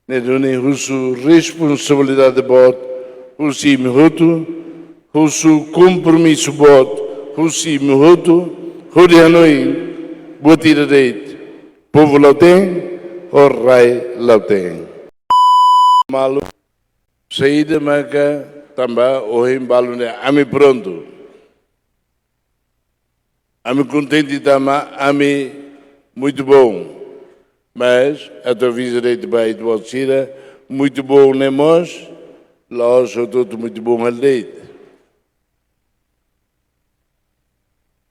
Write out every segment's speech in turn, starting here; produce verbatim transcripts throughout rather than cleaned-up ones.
Ne'e duni husu responsabilidade boot husi imi hotu, husu kompromisu boot husi imi hotu, hodi hanoin buat ida de'it, povu Lautém ho rai Lautém. Malu, saida maka tanba ohin balu ne'e ami prontu. Ami kontente tanba ami muito bom. Mas atu aviza de'it ba ita-boot sira, muito bom ne'e mós la'ós hotu-hotu muito bom hela de'it.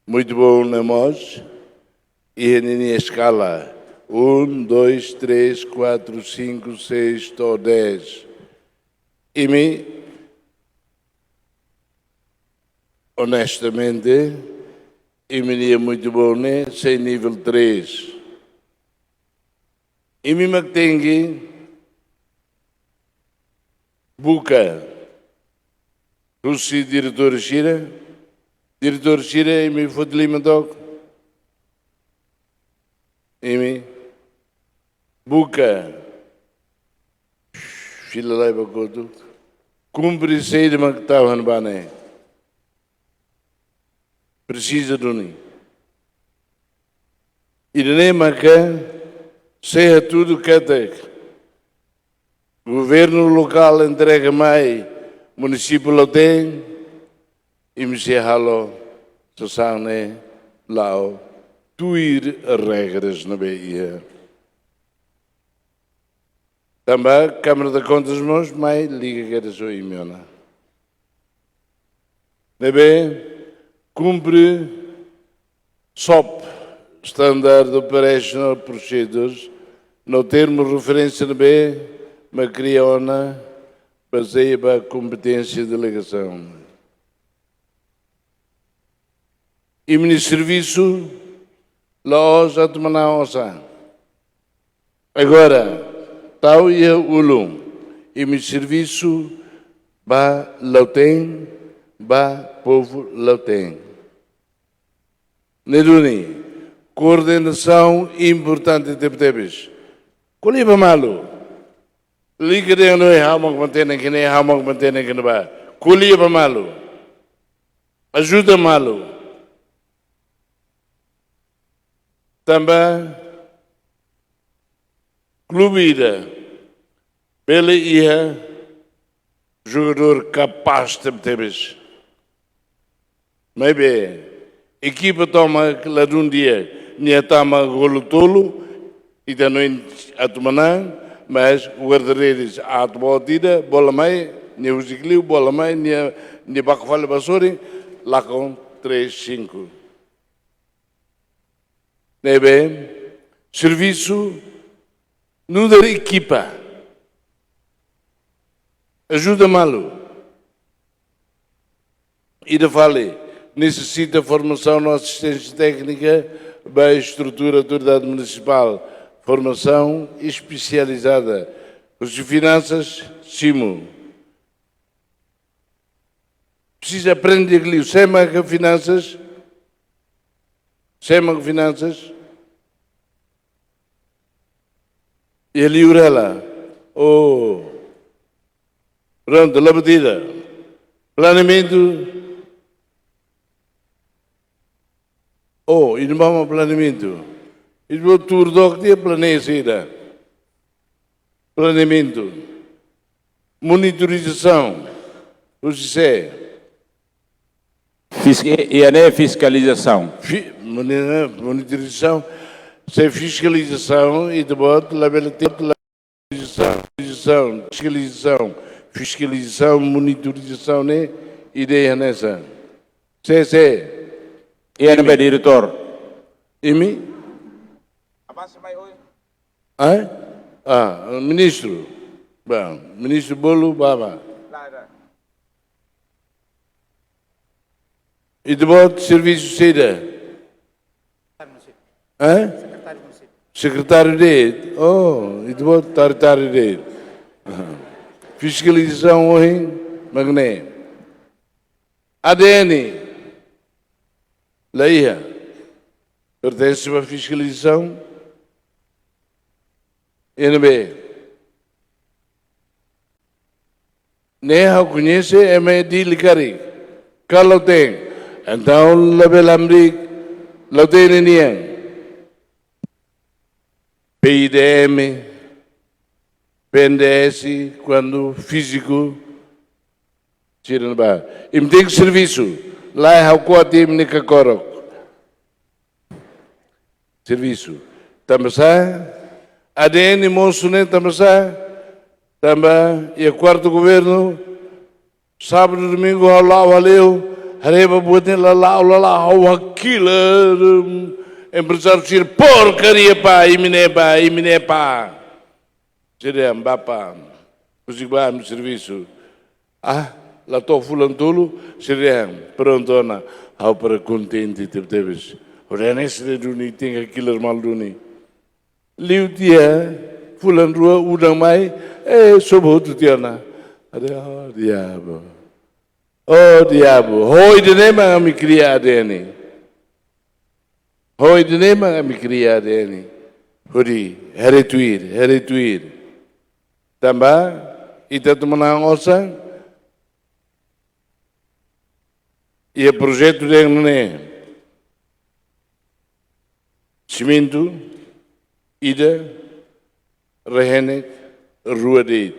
Muito bom ne'e mós iha ninia eskala, um, dois, três, quatro, cinco, seis to'o dez. Imi, onestamente, imi-nia muito bom ne'e sei nivel três. Imi mak tenke buka husi diretór sira, diretór sira, imi foti liman took. Imi buka, fila lai ba kotuk, kumpre saida mak tau iha-ne'ebá ne'e. Presiza duni. Ida-ne'e maka sei hatudu katak governu lokál entrega mai munisípiu Lautém, imi sei halo sasán ne'e la'o tuir regras ne'ebé iha. Tanba Câmara de Contas mós mai liga kedas ho imi ona. Ne'ebé kumpre SOP, Standard Operational Procedures, no termu referénsia ne'ebé mak kria ona bazeia ba kompeténsia delegasaun. Imi-nia servisu la'ós atu manán osan. Agora, tau iha ulun, imi servisu ba Lautém, ba povu Lautém. Ne'e duni, koordenasaun importante tebetebes. Ko'alia ba malu. Lalika dehan ha'u mak mantein ne'e, ha'u mak mantein ne'e ba. Ko'alia ba malu. Ajuda malu. Tanba klube ida bele iha jogadór kapás tebetebes. Maibé ekipa tomak ladún di'ak, nia tama golu tolu, ita hanoin atu manán, mas guarda-redes aat boot ida, bola mai, nia husik liu, bola mai, nia, nia baku fali ba sorin, lakon três cinco. Ne'ebé servisu nu'udar ekipa. Ajuda malu. Ida fali, nesesita formasaun no asisténsia téknika ba estrutura autoridade munisipál, formasaun espesializada. Husi finansas, simu. Presiza aprende liu, sé mak finansas, sé mak finansas, iha li'ur hela. Oh. Prontu, la buat ida. Planeamentu. Oh, ida-ne'ebá mak planeamentu. Ida-ne'ebá tuur dook tiha planeia saida. Planeamentu. Monitorizasaun. Husi sé? Fis-, i, iha ne'e fiskalizasaun. Fi-, moni-, monitorizasaun. Se fiskalizasaun, ita-boot labele te-, la-, fiskalizasaun, fiskalizasaun, fiskalizasaun, monitorizasaun ne'e, ida hanesan. Sé, sé. Iha ne'ebé diretór? Imi? Avansa mai oi. Ai? Ah, ministru. Bom, ministru bolu baba. Ita-boot servisu saida? Hã? Sekretáriu de'it. Oh, ita-boot sekretáriu de'it. Fiskalizasaun ohin, mak ne'e. A D N. La iha. Pertense ba fiskalizasaun. Iha ne'ebé? Ne'e ha'u koñese ema Dili karik. Ka Lautein. Entaun labele hamriik Lautein ninian. P I D M, P N D S, kuandu fíziku, sira ne'ebá. Imi tenke servisu. Lae, ha'u ko'a tiha imi-nia kakorok. Servisu. Tanba sá? A D N mosu ne'e tanba sá? Tanba iha kuartu governu, sábadu, domingu, ha'u la'o hale'u, haree ba buat ne'e la la'o, la la'o, ha'u hakilar, hum, emprezáriu sira porkaria pá, imi ne'e pá, imi ne'e pá. Sira dehan bá pá, husik bá ami servisu. Ah, la to'o fulan tolu, sira dehan, prontu ona, ha'u para kontente tebetebes. Ha'u dehan ne'e sira duni, tenke hakilar malu duni. Liu tiha, fulan rua, udan mai, eh, sobu hotu tiha ona. Ha'u dehan, oh, diabu. Oh, diabu. Ho ida-ne'e mak ami kria A D N. Ho ida-ne'e mak ami kria A D N. Hodi, haree tuir, haree tuir. Tanba, ita atu manán osan, iha projetu dehan ne'e. Simentu, ida, rehenek, rua de'it.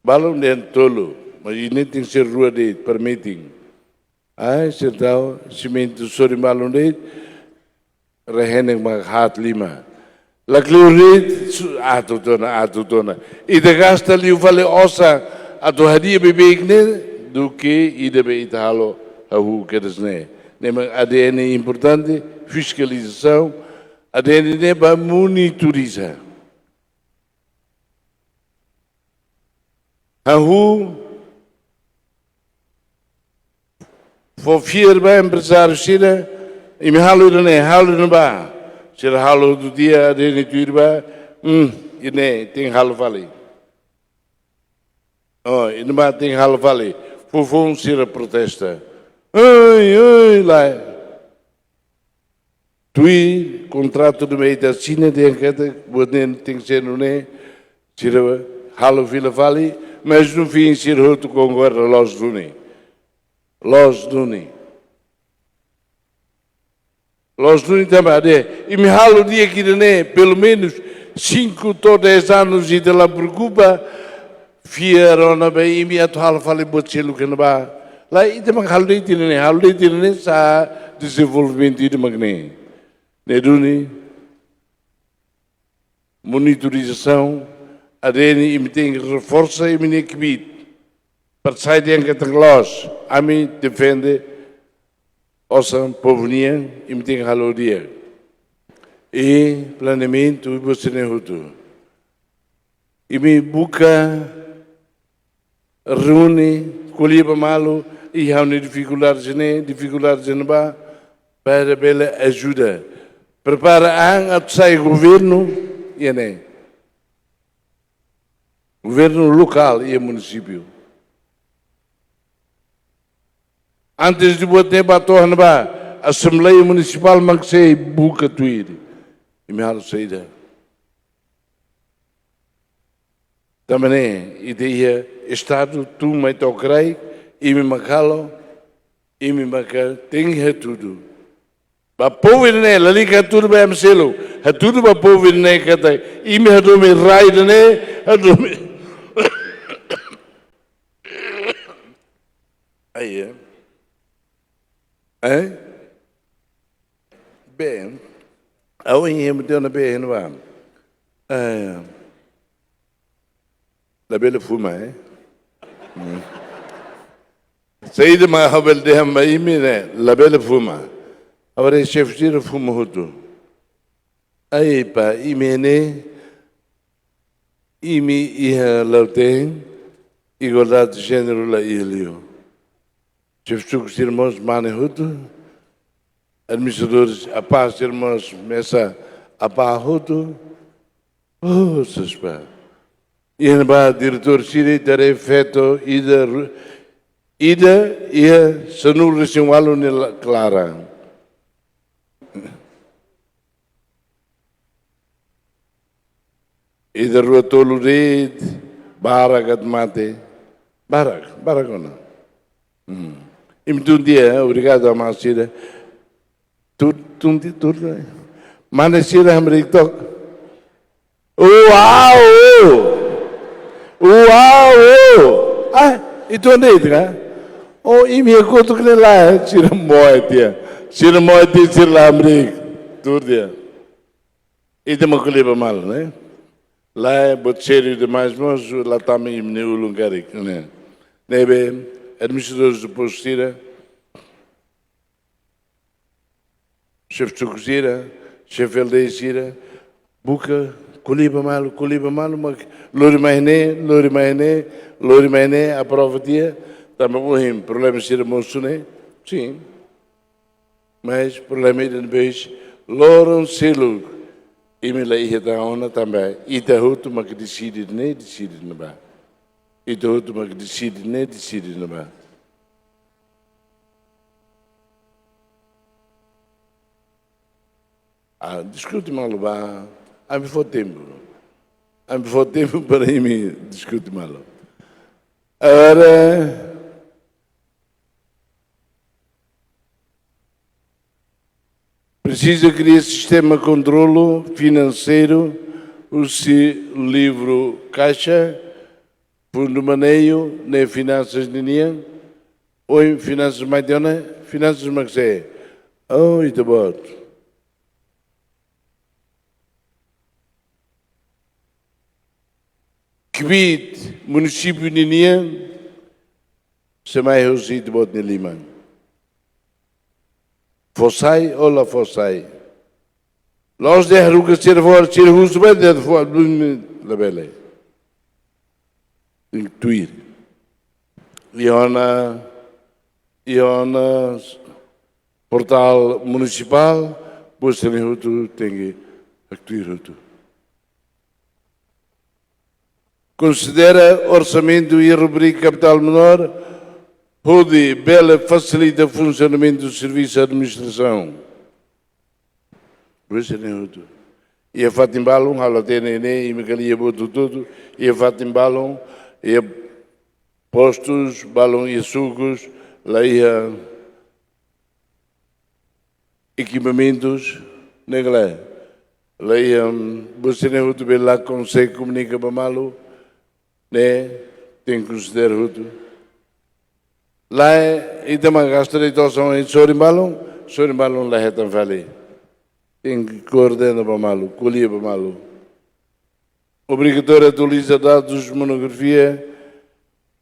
Balun dehan tolu, mas ida-ne'e tenke ser rua de'it, permiting. Ai, sira tau, simentu sorin balun de'it, rehenek mak haat lima. Lakleur de'it, su-, atu tiha ona, atu tiha ona. Ita gasta liu fali osan, atu hadi'a beibeik ne'e, duké ida be ita halo, hahú kedas ne'e. Ne'e mak A D N importante, fiskalizasaun, A D N ne'e ba monitoriza. Hahú, fó fiar ba emprezáriu sira, imi halo ida-ne'e, halo ida-ne'ebá. Sira halo hotu tiha, A D N tuir ba, hmm, ida-ne'e tenke halo fali. Oh, ida-ne'ebá tenke halo fali. Foufoun sira protesta. Ai, ai, lae. Tuir kontratu ne'ebé ita asina dehan katak buat ne'e tenke ser nune'e, sira halo fila fali, mas no fim sira hotu konkorda loos duni. Loos duni. Loos duni tanba dehan, imi halo di'ak ida-ne'e, pelumenus cinco to'o dez anos ita la preokupa, fiar ona ba imi atu halo fali buat seluk iha ne'ebá. Lae, ita mak halo de'it ida-ne'e, halo de'it ida-ne'e sá dezenvolvimentu ida mak ne'e. Ne'e duni, monitorizasaun, A D N imi tenke reforsa imi-nia kbiit. Para sai dehan katak loos, ami defende osan povu nian, imi tenke halo di'ak. I planeamentu, i buat sira-ne'e hotu. Imi buka, reúne, ko'alia ba malu, i ha'u-nia difikuldade ne'e, difikuldade ne'ebá, para bele ajuda. Prepara an atu sai governu, iha ne'e. Governu lokál iha munisípiu. Antes de buat ne'e bá to'o iha ne'ebá, Asembleia Munisipál mak sei buka tuir. Imi halo saida. Tanba ne'e, ita iha Estadu tun mai to'o kraik, imi mak halo, imi maka tenke hatudu. Ba povu ne'e, lalika hatudu ba ema seluk. Hatudu ba povu ne'e katak, imi hadomi rai ne'e, hadomi. Ai, é. É? Bem, ha'u iha ema tiha ona bee iha ne'ebá. É. Labele fuma, é? Hum. Saida mak ha'u bele dehan ba imi ne'e, labele fuma. Agora xefe sira fuma hotu. Ai pá, imi ne'e, imi iha Lautein, igualdade de jéneru la iha liu. Xefe suku sira mós mane hotu, administradores apá sira mós mesak apá hotu. Oh, saspa. Iha ne'ebá diretór sira ita haree feto ida ru-, ida iha sanulu-resin-ualu nia la-, klaran. Ida rua tolu de'it, barak atu mate. Barak, barak ona. Hmm. Imi tun tiha, eh, obrigadu, amá sira. Tun, tun tiha, tun tiha. Mane sira hamriik took. Uau! Uau! Ah, ita-nia ita, kan? Oh, imi kotuk ne'e lae, sira moe tiha. Sira moe tiha, sira la hamriik. Tun tiha. Ita mak ko'alia ba malu, ne'e? Lae, buat sériu demais, mós la tama imi-nia ulun karik, ne'e? Ne'ebé, administradores de posto sira, xefe suku sira, xefe aldeia sira, buka, ko'alia ba malu, ko'alia ba malu, mak lori mai ne'e, lori mai ne'e, lori mai ne'e, aprova tiha, tanba ohin problema sira mosu ne'e, sin. Mas problema ida ne'ebé loron seluk, imi la iha tan ona tanba, ita hotu mak deside ne'e, deside ne'ebá. Ita hotu mak deside ne'e, deside ne'ebá. Ah, diskute malu ba. Ami fó tempu. Ami fó tempu para imi diskute malu. Agora, presiza kria sistema kontrolu finanseiru, husi livru kaixa, fundu maneiu, ne'e finansas ninian, ohin finansas mai tiha ona, finansas mak se. Oh, ita-boot. Kbiit munisípiu ninian, sei mai husi ita-boot nia liman. Fó sai ou la fó sai. La'ós dehan haruka sira fó, sira husu ba dehan fó, labele. Tenke tuir. Iha ona, iha ona portál munisipál, buat sira-ne'e hotu tenke haktuir hotu. Konsidera orsamentu iha rubrika kapitál menór, hodi bele fasilita funsionamentu servisu administrasaun. Buat sira-ne'e hotu. Iha fatin balun, halo hatene ne'e, imi ko'alia buat hotu-hotu, iha fatin balun, iha postus, balun iha sukus, la iha ekipamentus, ne'e ka lae. La iha, buat sira-ne'e hotu bele la konsege komunika ba malu, ne'e tenke konsidera hotu. Lae, ita mak gasta de'it osan iha sorin balun, sorin balun la hetan fali. Tenke koordena ba malu, ko'alia ba malu. Obrigatóriu atualiza dadus monografia,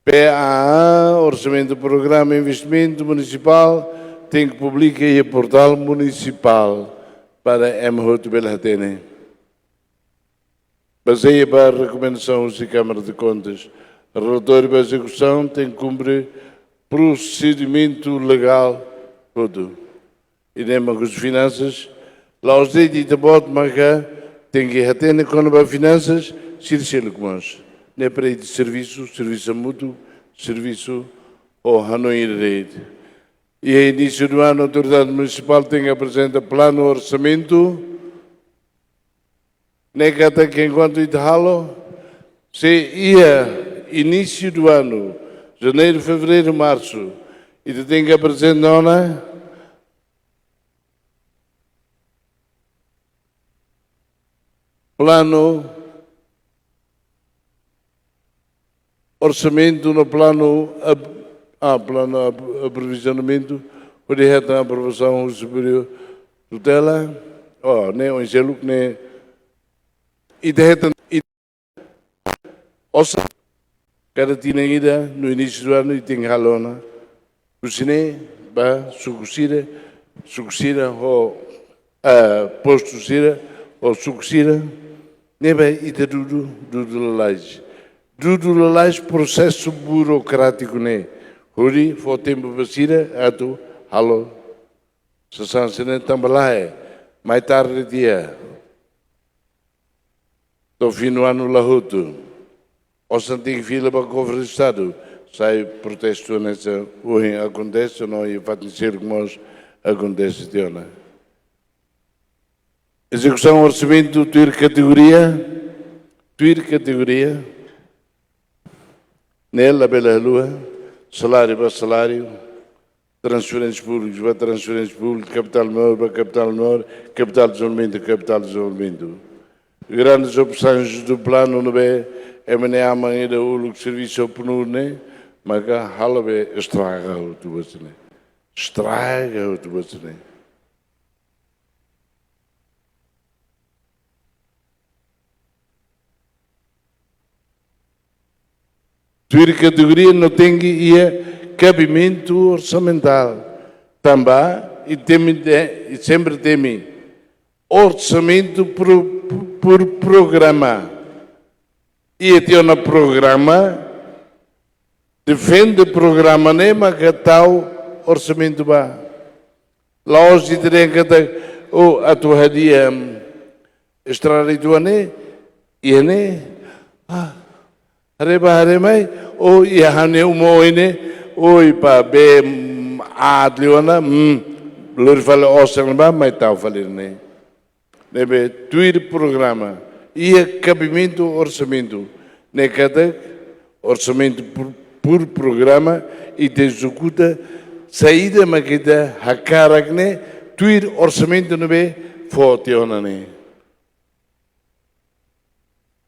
P A A, orsamentu programa investimentu munisipál, tenke publika iha portál munisipál para ema hotu bele hatene. Bazeia ba rekomendasaun husi Kámara de Kontas, relatóriu ba ezekusaun tenke kumpre prosedimentu legál hotu. Ida-ne'e mak husi finansas, la'ós de'it ita-boot maka tenke hatene kona-ba finansas, sira seluk mós. Ne'e para ita servisu, servisu hamutuk, servisu ho hanoin ida de'it. Iha inísiu do ano, autoridade munisipál tenke aprezenta planu orsamentu, ne'e katak enkuantu ita halo, se iha inísiu do ano, janeiru, fevereiru, marsu, ita tenke aprezenta ona planu orsamentu no planu ap-, ah, planu ap-, aprovizionamentu, hodi hetan aprovasaun husi Superiór Tutela, oh, ne'e oin seluk ne'e, ita hetan, it-, osan, kada tinan ida, no inísiu do ano, ita tenke halo ona, husi ne'e ba suku sira, suku sira ho, ah, postu sira, ho suku sira, ne'ebé ita dudu, dudu lalais. Dudu lalais prosesu burokrátiku ne'e. Hodi fó tempu ba sira atu halo sasán sira-ne'e tanba lae, mai tarde tiha. To'o fim do ano la hotu. Osan tenke fila ba kofre Estadu. Sai protestu hanesan ohin akontese, no iha fatin seluk mós akontese tiha ona. Ezekusaun orsamentu tuir kategoria, tuir kategoria. Ne'e labele haluha, saláriu ba saláriu, transferénsia públika ba transferénsia públika, kapitál maiór ba kapitál maiór, kapitál dezenvolvimentu, kapitál dezenvolvimentu. Grandes opções do plano ne'ebé ema nia aman ida uluk servisu punu ne'e, maka halo be estraga hotu ba sira-ne'e. Estraga hotu ba sira-ne'e. Tuir kategoria no tenke iha kabimentu orsamentál. Tanba, i temi de, i sempre temi. Orsamentu por, por programa. Iha tiha ona programa, defende programa ne'e maka tau orsamentu ba. La'ós ita dehan katak, oh, atu hadi'a, em, estrada ituan ne'e, iha ne'e, ah, haree bá haree mai, oh, iha ha'u-nia uma oin ne'e, oh, i pa be, mm, aat liu ona, mm, lori fali osan ba, mai tau fali ne'e. Ne'ebé tuir programa, iha kabimentu orsamentu, ne'e katak orsamentu por, por programa ita ezekuta saida mak ita hakarak ne'e tuir orsamentu ne'ebé fó tiha ona ne'e.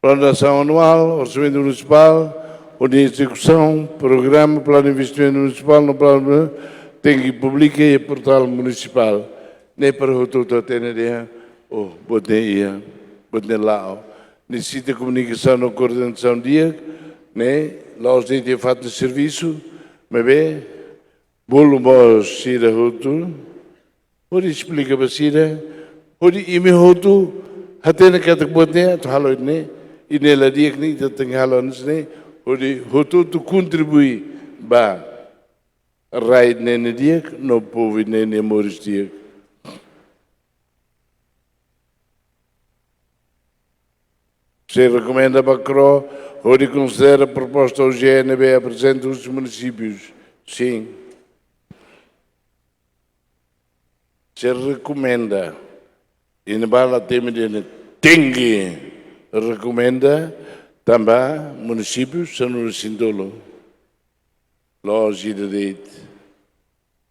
Planu de asaun anuál, orsamentu munisipál, hodi ezekusaun, programa, planu de investimentu munisipál, no planu tenke publika iha portál munisipál. Ne'e para hotu-hotu hatene dehan, oh, buat ne'e iha, buat ne'e la'o. Ne'e sita komunikasaun no koordenasaun di'ak, ne'e, la'ós de'it iha fatin servisu, maibé, bolu mós sira hotu, hodi esplika ba sira, hodi imi hotu, hatene katak buat ne'e, atu halo ne'e, i ne'e la di'ak ne'e, ita tenke halo hanesan ne'e, hodi hotu-hotu kontribui ba rai ne'e nia di'ak, no povu ne'e nia moris di'ak. Sei rekomenda ba KRO, hodi konsidera proposta O G E ne'ebé aprezenta husi munisípius. Sin. Sei rekomenda. I ne'ebá la temi dehan tenke rekomenda, tanba munisípiu sanulu resin tolu. La'ós ida de'it.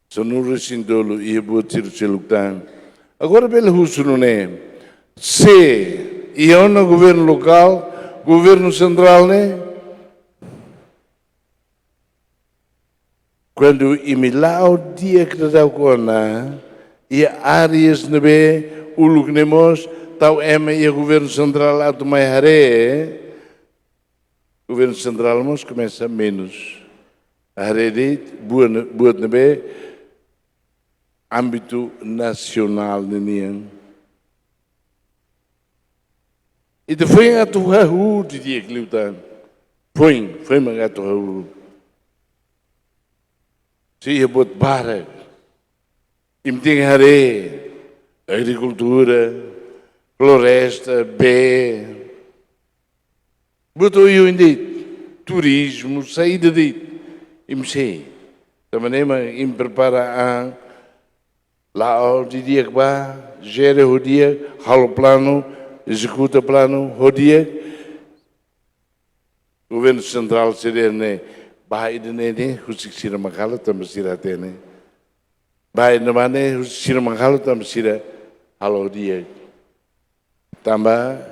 Sanulu resin tolu iha buat sira seluk tan. Agora bele husu nune'e. Se iha ona governu lokál, governu sentrál ne'e, kuandu imi la'o di'ak daudauk ona, iha áreas ne'ebé uluk ne'e mós tau ema iha governu sentrál atu mai haree, governu sentrál mós komesa menus haree de'it buat, buat ne'ebé ámbitu nasionál ninian. Ita foin atu hahú didi'ak liután. Foin, foin mak atu hahú. Se iha buat barak. Imi tenke haree agrikultura, floresta, bee. Buat oioin de'it, turizmu, saida de'it. Imi sei. Tanba ne'e mak imi prepara an, la'o didi'ak bá, jere ho di'ak, halo planu, ezekuta planu ho di'ak. Governu sentrál sira ne'e, bá ida-ne'e ne'e, husik sira mak halo tanba sira hatene. Bá ida-ne'ebá ne'e, husik sira mak halo tanba sira halo ho di'ak. Tanba,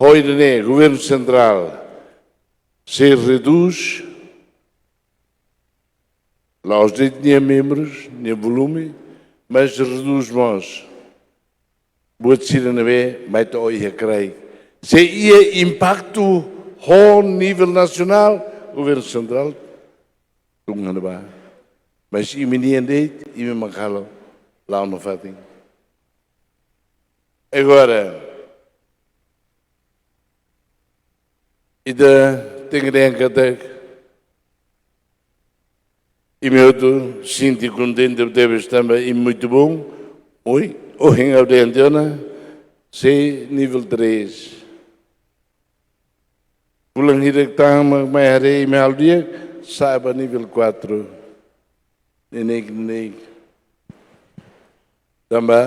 ho ida-ne'e, governu sentrál sei redús, la'ós de'it nia membrus, nia volume, mas redús mós buat sira ne'ebé mai to'o iha kraik. Se iha impaktu ho nivel nasionál, governu sentrál tun ona bá. Mas imi-nian de'it, imi mak halo, la'o nafatin. Agora, ita tenke dehan katak, imi hotu sente kontente tebes tanba imi muito bom. Oi, ohin ha'u dehan tiha ona, sei nivel três. Fulan hirak tan mak mai haree imi halo di'ak, sa'e ba nivel quatro. Neineik, neineik. Tanba,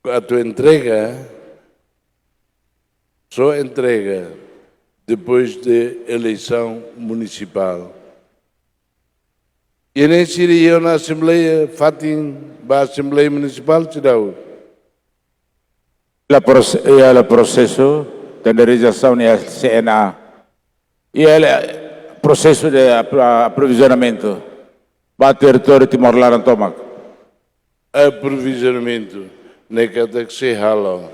atu entrega, só entrega depois de eleição municipal. Iha ne'e sira iha ona asembleia, fatin ba asembleia munisipál seidauk? La proce-, iha la prosesu, tende rejeisaun iha C N A. Iha la prosesu de apro-, aprovizionamentu ba territóriu Timor laran tomak. Aprovizionamentu, ne'e katak sei halo.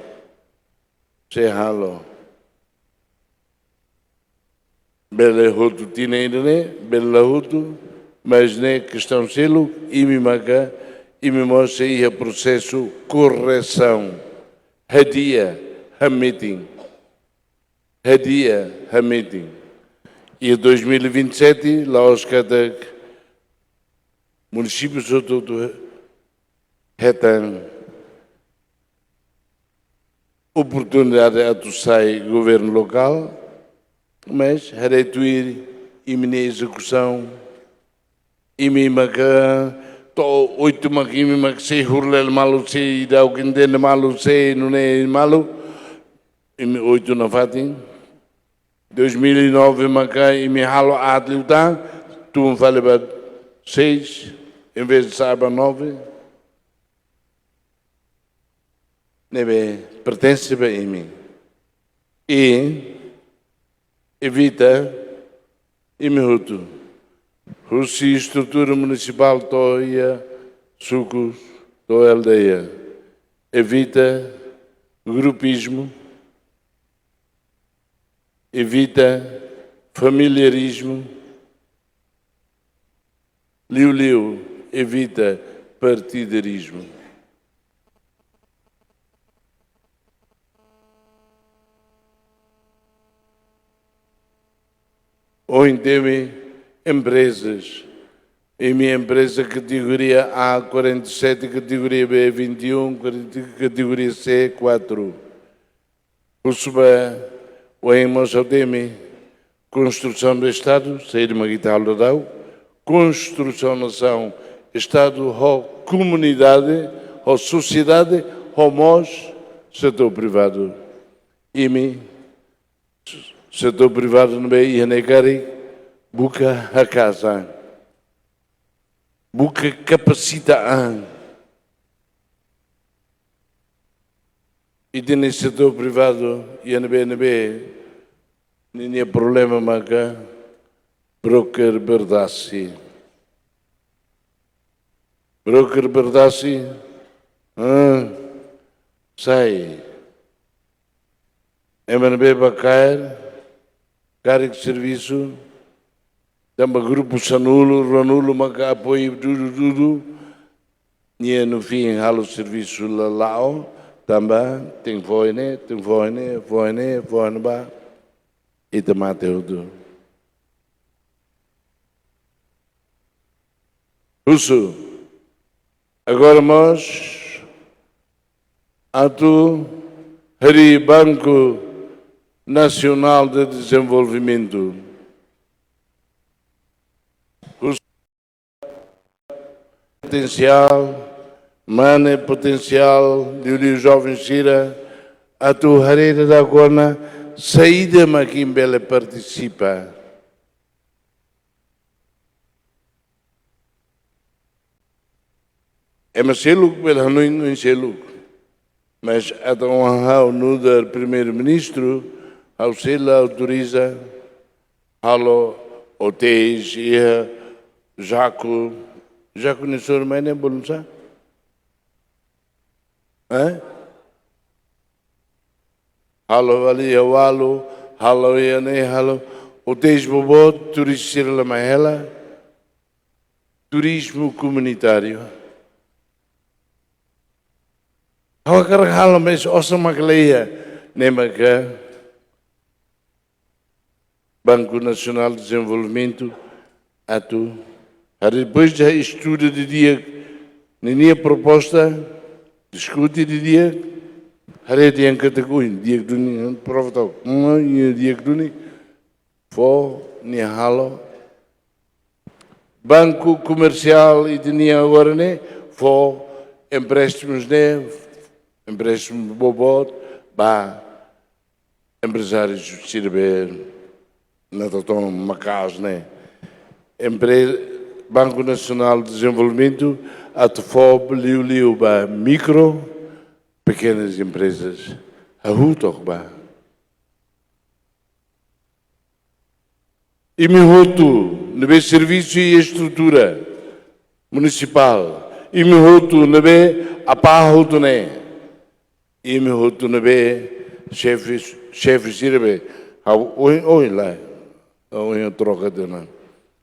Sei halo. Bele hotu tinan ida-ne'e, bele la hotu, mas ne'e kestaun seluk, imi maka, imi mós sei iha prosesu korresaun. Hadi'a, hametin. Hadi'a, hametin. Iha dois mil e vinte e sete, la'ós katak munisípiu hotu-hotu hetan oportunidade atu sai governu lokál, mas haree tuir imi-nia ezekusaun, imi maka to'o oitu mak imi mak sei hurlel malu, sei daudaun entende malu, sei nune'e malu, imi oitu nafatin. Dois mil e nove maka imi halo aat liután, tun fali ba seis, em vez de sa'e ba nove. Ne'ebé pertense ba imi. I evita imi hotu, husi estrutura munisipál to'o iha suku, to'o aldeia. Evita grupizmu, evita familiarizmu, liuliu evita partidarizmu. Ohin temi emprezas, imi empreza kategoria A quarenta e sete, kategoria B vinte e um, kategoria C quatro. Husu ba oin mós ha'u temi, konstrusaun do Estadu, saida mak ita halo daudaun, konstrusaun nasaun, Estadu ho komunidade, ho sosiedade, ho mós setór privadu. Imi, setór privadu ne'ebé iha ne'e karik, buka hakaas an, buka kapasita an. Ita-nia setór privadu iha ne'ebé-ne'ebé, ninia problema maka broker berdasi. Broker berdasi, ah, sai. Ema ne'ebé bá kaer, karik servisu, tanba grupu sanulu, ruanulu maka apoiu dudu, dudu. Nia no fim halo servisu la la'o, tanba tenke fó ne'e, tenke fó ne'e, fó ne'e, fó ne'ebá. Ita mate hotu. Husu. Agora mós atu harii Banco Nacional de Desenvolvimento. Husu. Potensiál, mane potensiál, liuliu joven sira, atu haree daudaun ona saida mak imi bele partisipa. Ema seluk bele hanoin oin seluk. Mas atu ohin ha'u nu'udar Primeiru-Ministru, ha'u sei la autoriza halo hotéis iha Jaco, Jaco nia sorin mai ne'e bolu sá? Eh? Halo fali iha Walu, halo iha ne'e, halo hotéis boboot, turista sira la mai hela. Turizmu komunitáriu. Ha'u hakarak halo, mas osan mak la iha, ne'e maka Banco Nacional de Desenvolvimento atu, haree depois de estuda didi'ak ninia proposta, diskute didi'ak, haree dehan katak oin di'ak duni, prova tok, hmm, di'ak duni, fó nia halo. Banku Komersiál ita-nian agora ne'e, fó empréstimus ne'e, empréstimu boboot ba emprezáriu sira be na toton maka'as ne'e. Empre-, Banco Nacional de Desenvolvimento atu fó liuliu ba mikro, pekenas emprezas. Hahú took ba. Imi hotu ne'ebé servisu iha estrutura munisipál, imi hotu ne'ebé apá hotu ne'e, imi hotu ne'ebé xefe, xefe sira be, ha'u ohin, ohin lae, ohin troka tiha ona.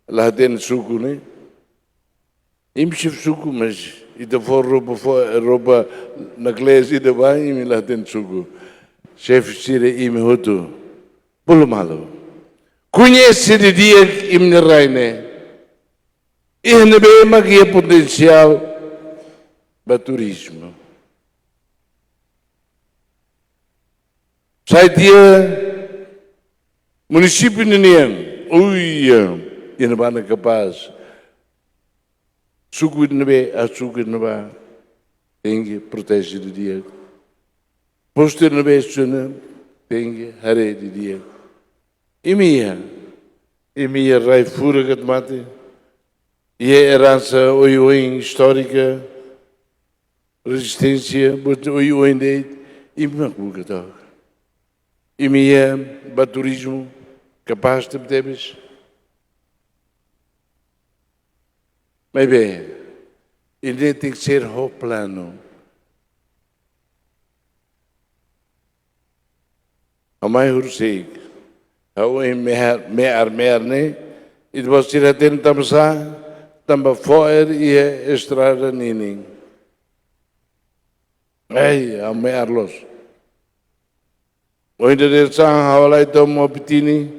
La hatene suku ne'e. Imi xefe suku, mas ita fó roupa, fó roupa naklees ida ba, imi la hatene suku. Xefe sira, imi hotu, bolu malu. Koñese didi'ak imi-nia rai ne'e. Iha ne'ebé mak iha potensiál ba turizmu. Sai tiha munisípiu ninian, uia, iha ne'ebá ne'e kapás. Suku ne'ebé, ah, suku ne'ebá, tenke proteje didi'ak. Postu ne'ebé suna, tenke haree didi'ak. Imi iha, imi iha rai furak ka mate. Iha eransa oioin istórika, rezisténsia, buat oioin de'it, imi mak buka took. Imi iha ba turizmu, kapás tebetebes. Maibé, ida-ne'e tenke ser ho planu. Ha'u mai horiseik, ha'u ohin me'ar, me'ar, me'ar ne'e, ita-boot sira hatene tanbasá, tanba fo'er iha estrada ninin. Ai, ha'u me'ar loos. Ohin dadeer-saan ha'u halai to'o Mobitini,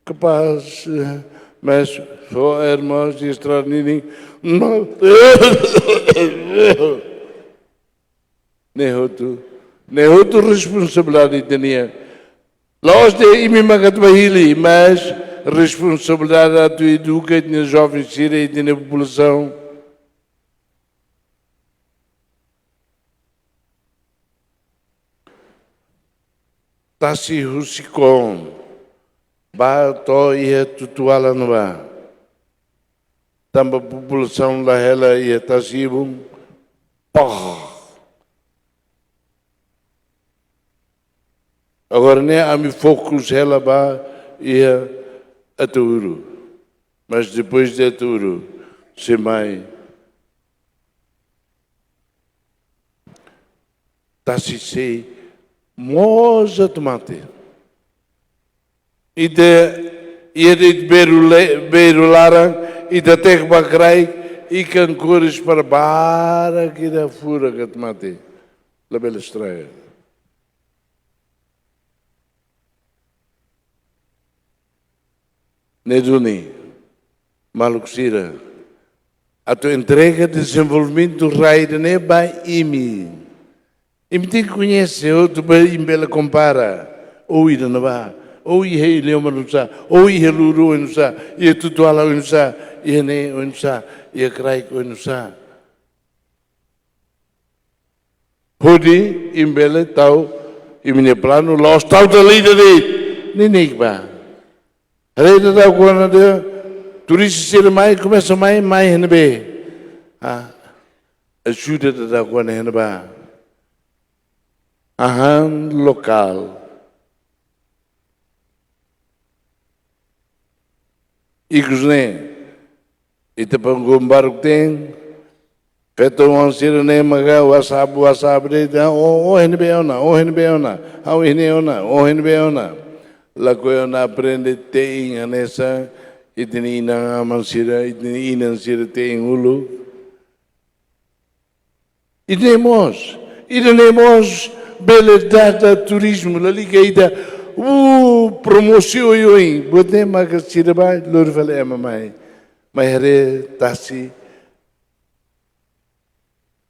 kapás, eh, mas fo'er mós iha estrada ninin. Ne'e hotu, ne'e hotu responsabilidade ita-nian. La'ós de'it imi mak atu bá hili, mas responsabilidade atu eduka ita-nia joven sira, ita-nia populasaun. Tasi husi Koon bá to'o iha Tutuala ne'ebá. Tanba populasaun la hela iha tasi-ibun. Pah. Agora ne'e ami fokus hela ba iha Ataúru. Mas depois de Ataúru, sei mai tasi sei moos atu mate. Ita iha de'it beiru le-, beiru laran, ita tek ba kraik, ikan kores para barak ida furak atu mate. Labele estraga. Ne'e duni, maluk sira, atu entrega dezenvolvimentu rai ida-ne'e ba imi. Imi tenke koñese, atu ba imi bele kompara. Ó ida ne'ebá, ó iha Iliomar oinsá, ó iha Luru oinsá, iha Tutuala oinsá, iha ne'e oinsá, iha kraik oinsá. Hodi imi bele tau imi-nia planu, la'ós tau dala ida de'it. Neineik bá. Haree daudauk ona de'it, turista sira mai, komesa mai, mai iha ne'ebé. Ah, ajuda daudauk ona iha ne'ebá. Hahán lokál. Ikus ne'e, ita panggung baruk ten, feto-oan sira-ne'e maka WhatsApp, WhatsApp de'it, ah, ó, ó iha ne'ebé ona, ó iha ne'ebé ona, ha'u iha ne'e ona, ó iha ne'ebé ona. Lakohi ona aprende te'in hanesan, ita-nia inan-aman sira, ita-nia inan sira te'in uluk. Ida-ne'e mós, ida-ne'e mós bele dada turizmu, lalika ita, uh, promosiona oioin, buat ne'e maka sira bá, lori fali ema mai. Mai haree tasi,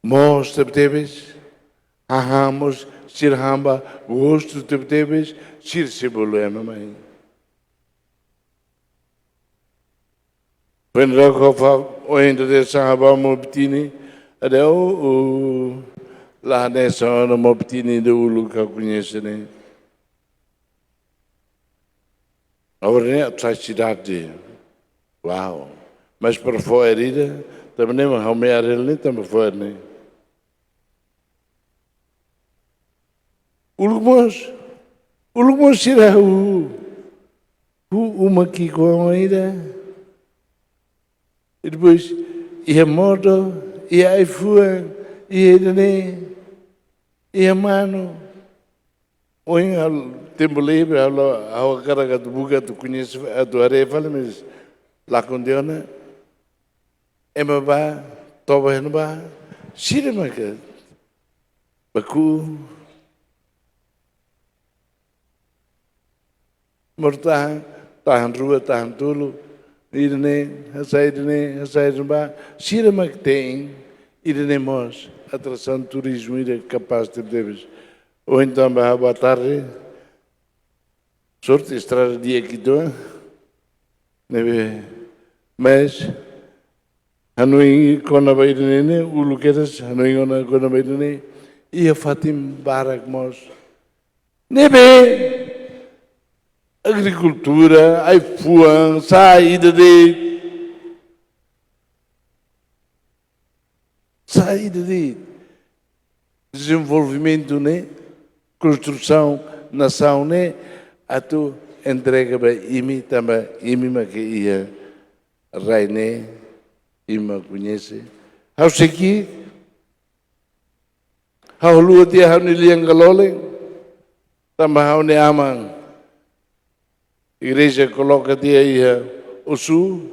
moos tebetebes, hahán mós, sira han ba, gostu tebetebes, sira sei bolu ema mai. Foin daudauk ha'u fó, ohin dadeer-saan ha'u bá Mobitini, ade, oh, oh, la hanesan ona Mobitini ida uluk ha'u koñese ne'e. Agora ne'e atu sai sidade. Uau. Mas para fo'er ida, tanba ne'e mak ha'u me'ar hela ne'e tanba fo'er ne'e. Uluk mós, uluk mós sira hahú, hahú uma ki'ik-oan ida. I depois, iha modo, iha ai-fuan, iha ida-ne'e, iha manu. Ohin ha'u tempu livre, ha'u la, ha'u hakarak atu buka, atu koñese, atu haree fali, mas lakon tiha ona. Ema bá, toba iha ne'ebá, sira maka baku. Mós tahan, tahan rua, tahan tolu, ida-ne'e, hasai ida-ne'e, hasai ida-ne'ebá, sira mak te'in, ida-ne'e mós atrasaun turizmu ida kapás tebetebes. Ou entaun bá, boa tarde, sorte estrada di'ak uitoan, ne'ebé, mas, hanoin kona-ba ida-ne'e ne'e, uluk kedas, hanoin ona kona-ba ida-ne'e, iha fatin barak mós. Ne'ebé agrikultura, ai-fuan, sa'e ida de'it. Sa'e ida de'it. Dezenvolvimentu ne'e, konstrusaun nasaun ne'e, atu entrega ba imi, tanba imi mak iha rai ne'e, imi mak koñese. Ha'u sei ki'ik, ha'u haluha tiha ha'u-nia lian Galolem, tanba ha'u-nia aman igreja koloka tiha iha Ossu,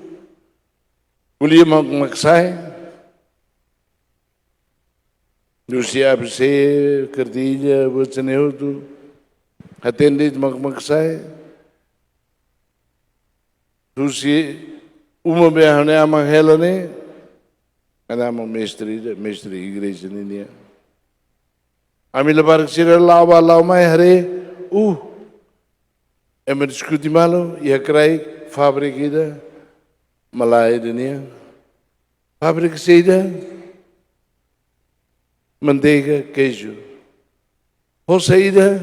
ko'alia mak, mak sa'e. Husi A B C, Cartilha, buat sira-ne'e hotu, hatene de'it mak, mak sa'e. Husi uma be ha'u-nia aman hela ne'e, ha'u-nia aman mestre, mestre igreja ninian. Ami labarik sira la'o bá la'o mai haree, uh, ema diskute malu, iha kraik, fábrika ida, malae ida nian. Fábrika saida? Manteiga, queijo. Ho saida?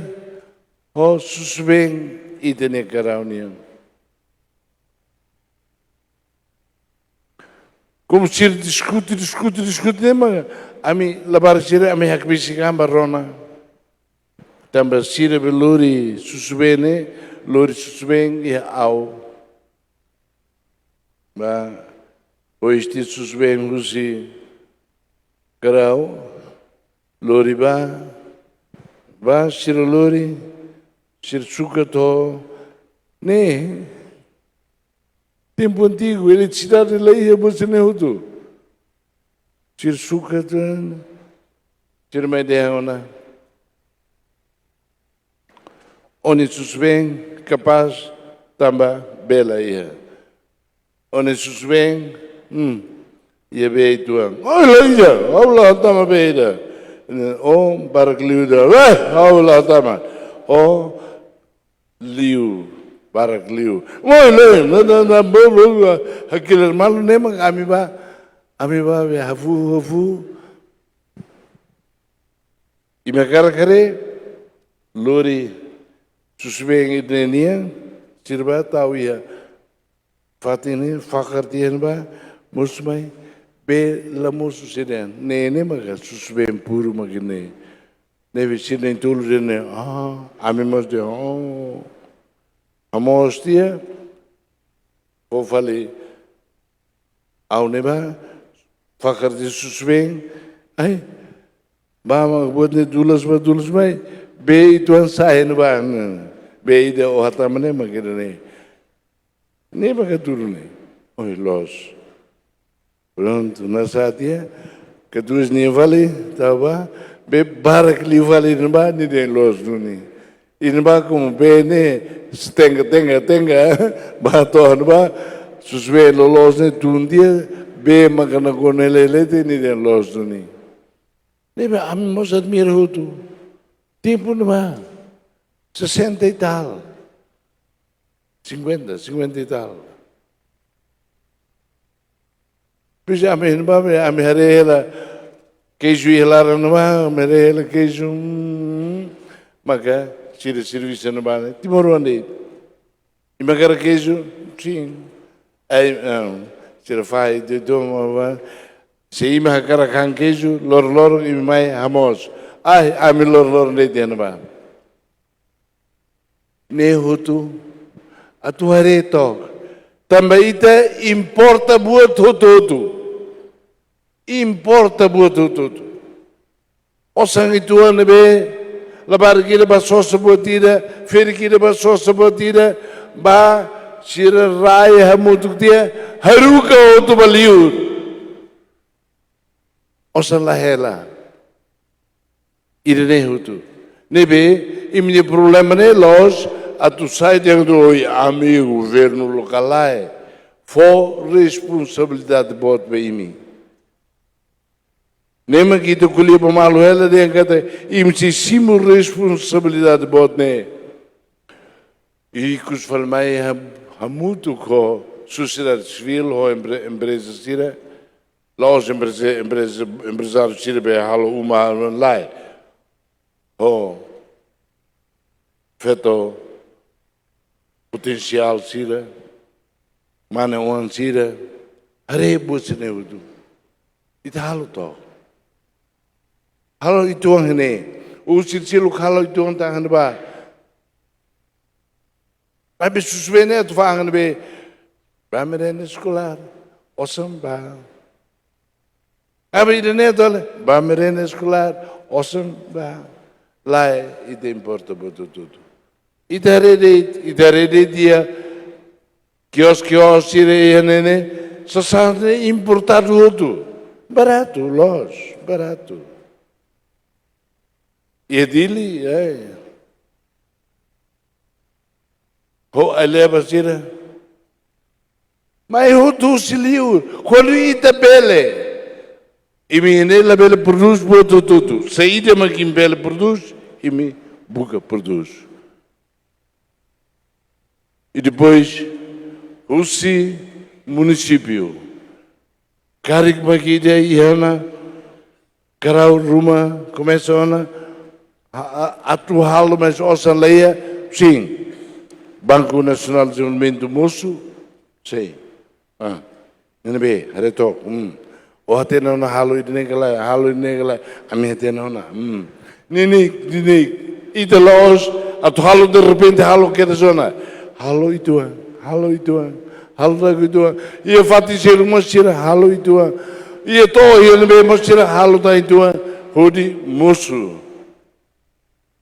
Ho susubeen ita-nia karau nian. Komu sira diskute, diskute, diskute, ne'e mak ami labarik sira, ami hakbesik an bá rona. Tanba sira be lori susubeen ne'e, lori susubeen iha awa. Bá, depois de susubeen husi karau, lori bá, bá sira lori, sira sukat to'o, ne'e, tempu antigu, eletrisidade la iha, buat sira-ne'e hotu. Sira sukat to'o, sira mai dehan ona. Ó-nia susubeen kapás tanba bee la iha. Ó-nia susubeen, hmm, iha bee uitoan. Ó la iha, ha'u la hatama bee ida. Ó barak liu ida, eh, ha'u la hatama. Ó liu, barak liu. Ó la, na, na, na, bo, bo, bo, hakilar malu ne'e mak ami bá, ami bá, be hafuu, hafuu. Imi hakarak haree, lori susubeen ida-ne'e nian, sira bá tau iha fatin ne'e, fakar tiha ne'ebá, mosu mai, bee la mosu, sira dehan, ne'e, ne'e maka susubeen puru mak ne'e. Ne'ebé sira na'in-tolu dehan ne'e, ah, ami mós dehan, oh. Hamoos tiha, fó fali awa ne'ebá, fakar tiha susubeen, ai, bá mak buat ne'e dulas bá dulas mai, bee uitoan sa'e ne'ebá, ne'e. Bee ida ó hatama ne'e mak ida-ne'e. Ne'e mak atu ne'e. Oi, loos. Prontu, nasa tiha, katuas nia fali, tau bá, bee barak liu fali ne'ebá, nia dehan loos duni. Ida-ne'ebá komu bee ne'e, tenga, tenga, tenga, bá to'o ne'ebá, susubeen loloos ne'e tun tiha, bee maka nakonu lelete, nia dehan loos duni. Ne'ebé ami mós admira hotu. Tempu ne'ebá, sessenta e tal. Cinquenta, cinquenta e tal. Pois ami ne'ebá, ami haree hela queijo iha laran ne'ebá, ami haree hela queijo, hmm, maka sira servisu ne'ebá ne'e timoroan de'it. Imi hakarak keiju? Sin. Ai, ah, sira fahe de doma ba. Se imi hakarak han keiju, loroloron imi mai hamoos. Ai, ami loroloron de'it iha ne'ebá. Ne'e hotu, atu haree took. Tanba ita importa buat hotu-hotu. Importa buat hotu-hotu. Osan uitoan ne'ebé, labarik ida bá sosa buat ida, ferik ida bá sosa buat ida, bá sira rai hamutuk tiha, haruka hotu ba liur. Osan la hela. Ida-ne'e hotu. Ne'ebé, imi-nia problema ne'e la'ós atu sai dehan atu, oi, ami governu lokál lae. Fó responsabilidade boot ba imi. Ne'e mak ita ko'alia ba malu hela dehan katak imi sei simu responsabilidade boot ne'e. Ikus fali mai ha-, hamutuk ho sosiedade sivíl, ho empre-, empreza sira, la'ós empreza, empreza, emprezáriu sira be halo uma lae. Ho feto potensiál sira, mane-oan sira, haree buat sira-ne'e hotu. Ita halo took. Halo uitoan ne'e. Ou sira seluk halo uitoan tan iha ne'ebá. Maibé susubeen ne'e atu fa'an ne'ebé. Bá merenda eskolár. Osan bá. Aban ida-ne'e atu halo. Bá merenda eskolár. Osan bá. Lae, ita importa buat hotu-hotu. Ita haree de'it, ita haree de'it iha kios-kios sira iha ne'e ne'e. Sasán ne'e importadu hotu. Baratu, loos, baratu. Iha Dili, eh. Ho aileba sira. Mai hotu husi liur. Kuandu ita bele. Imi ne'e labele prodús buat hotu-hotu. Saida mak imi bele prodús, imi buka prodús. I depois, husi munisípiu. Karik mak ida iha ona, karau ruma, komesa ona, a-, a-, atu halo mais osan la iha, sin. Banku Nasionál Dezenvolvimentu mosu, sei. Ah, ne'ebé, haree took, hmm. Ó hatene ona halo ida-ne'e ka lae, halo ida-ne'e ka lae, ami hatene ona, hmm. Neineik, neineik, ita la'ós, atu halo derrepente halo kedas ona. Halo uitoan, halo uitoan, halo took uitoan. Iha fatin seluk mós sira halo uitoan. Iha to'o iha ne'ebé mós sira halo tan uitoan. Hodi mosu.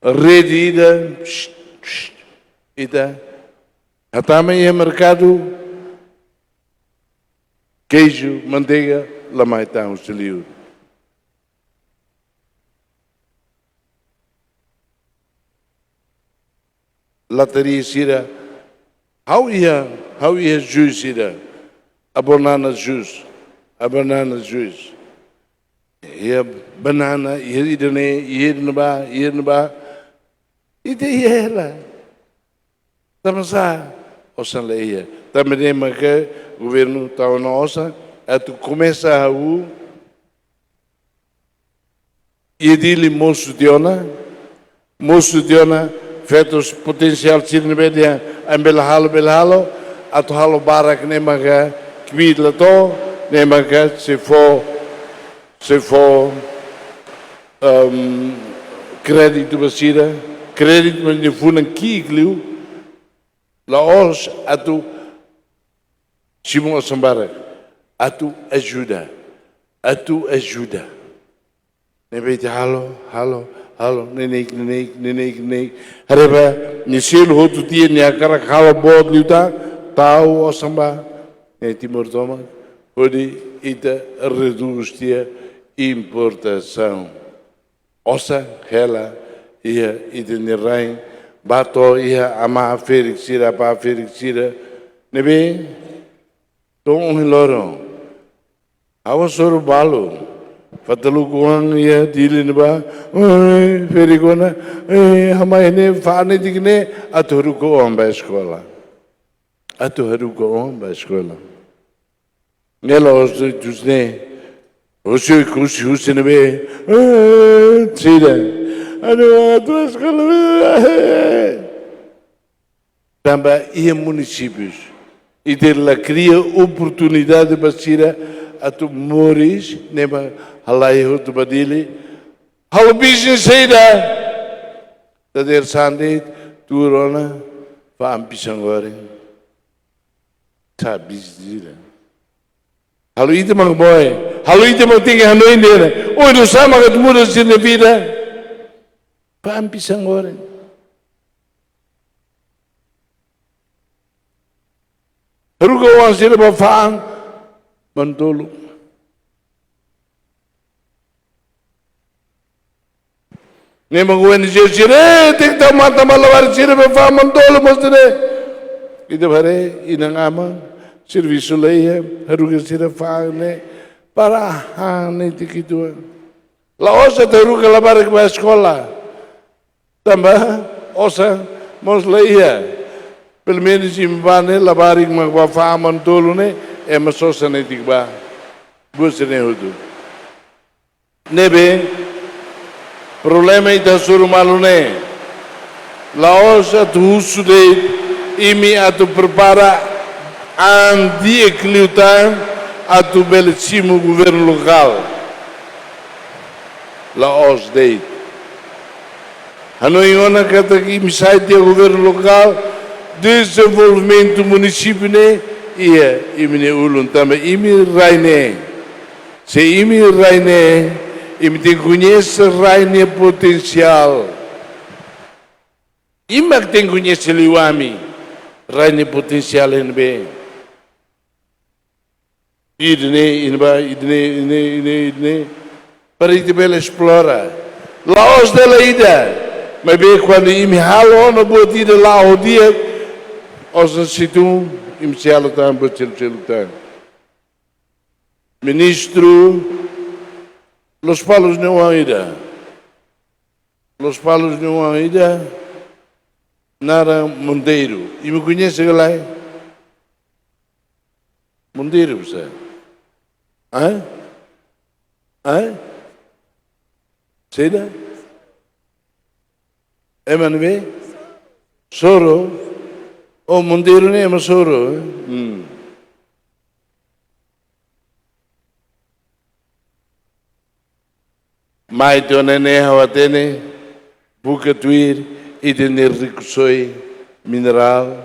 Rede ida, psh, psh, ita. Hatama iha merkadu, keiju, manteiga, la mai tan husi liur. Lataria sira, ha'u iha, ha'u iha jus sira, Abonana jus, Abonana jus. Iha banana, iha ida-ne'e, iha ida-ne'ebá, iha ida-ne'ebá. Ita iha hela. Tanba sá, osan la iha. Tanba ne'e maka governu tau ona osan, atu komesa hahú, iha Dili mosu tiha ona, mosu tiha ona, feto potensiál sira ne'ebé dehan, ami bele halo, bele halo, atu halo barak ne'e maka, kbiit la to'o, ne'e maka, sei fó, sei fó, ehm, kréditu ba sira, kréditu mak nia funan ki'ik liu, la'ós atu simu osan barak, atu ajuda, atu ajuda. Ne'ebé ita halo, halo, halo, neineik, neineik, neineik, neineik. Haree ba, nia selu hotu tiha, nia hakarak halo boot liután, tau osan ba, ne'e Timor tomak, hodi ita redús tiha importasaun. Osan hela iha ita-nia rain, bá to'o iha amá ferik sira, apá ferik sira. Ne'ebé, to'o ohin loron. Ha'u hasoru balu. Fataluku oan iha Dili ne'ebá. Oi, ferik ona. Eh, ha'u mai ne'e, fa'an netik ne'e, atu haruka oan ba eskola. Atu haruka oan ba eskola. Ne'e la'ós husi ne'e. Husi, husi, husi ne'ebé. Eh, sira. Anu, atu eskola. Tanba iha munisípiu ita la kria oportunidade ba sira atu moris, ne'ebé halai hotu ba Dili. Halo bisnis saida? Dadeer-saan de'it, tuur ona, fa'an pisang goreng. Sa bisnis ida. Halo ita mak moe, halo ita mak tenke hanoin de'it. Oinsá mak atu muda sira-nia vida? Fa'an pisang goreng. Haruka oan sira ba fa'an manu-tolun. Ne'e mak O N G sira, eh, tenke tau matan ba labarik sira ba fa'an manu-tolun mós ne'e. Ita haree inan-aman servisu la iha, haruka sira fa'an ne'e para han netik uitoan. La'ós atu haruka labarik ba eskola. Tanba osan mós la iha. Pelumenus imi bá ne'e labarik mak ba fa'an manu-tolun ne'e, ema sosa netik bá. Buat sira-ne'e hotu. Ne'ebé problema ita hasoru malu ne'e. La'ós atu husu de'it imi atu prepara an di'ak liután atu bele simu governu lokál. La'ós de'it. Hanoin ona katak imi sai tiha governu lokál, dezenvolvimentu munisípiu ne'e iha imi-nia ulun tanba imi rai ne'e. Se imi rai ne'e, imi tenke koñese rai nia potensiál. Imi mak tenke koñese liu ami rai nia potensiál iha ne'ebé. Ida-ne'e, ida-ne'ebá, ida-ne'e, ida-ne'e, ida-ne'e, ida-ne'e. Para ita bele esplora. La'ós dala ida. Maibé kuandu imi halo ona buat ida la'o di'ak, osan sei tun, imi sei halo tan, buat seluk-seluk tan. Ministru Lospalos nia oan ida. Lospalos nia oan ida naran Monteiro. Imi koñese ka lae? Monteiro, saida? Hã? Hã? Saida? Ema ne'ebé? Soro. Oh, Monteiro ne'e ema Soro, eh? Hmm. Mai to'o ne'e ha'u hatene, buka tuir, ita-nia rikusoin minerál.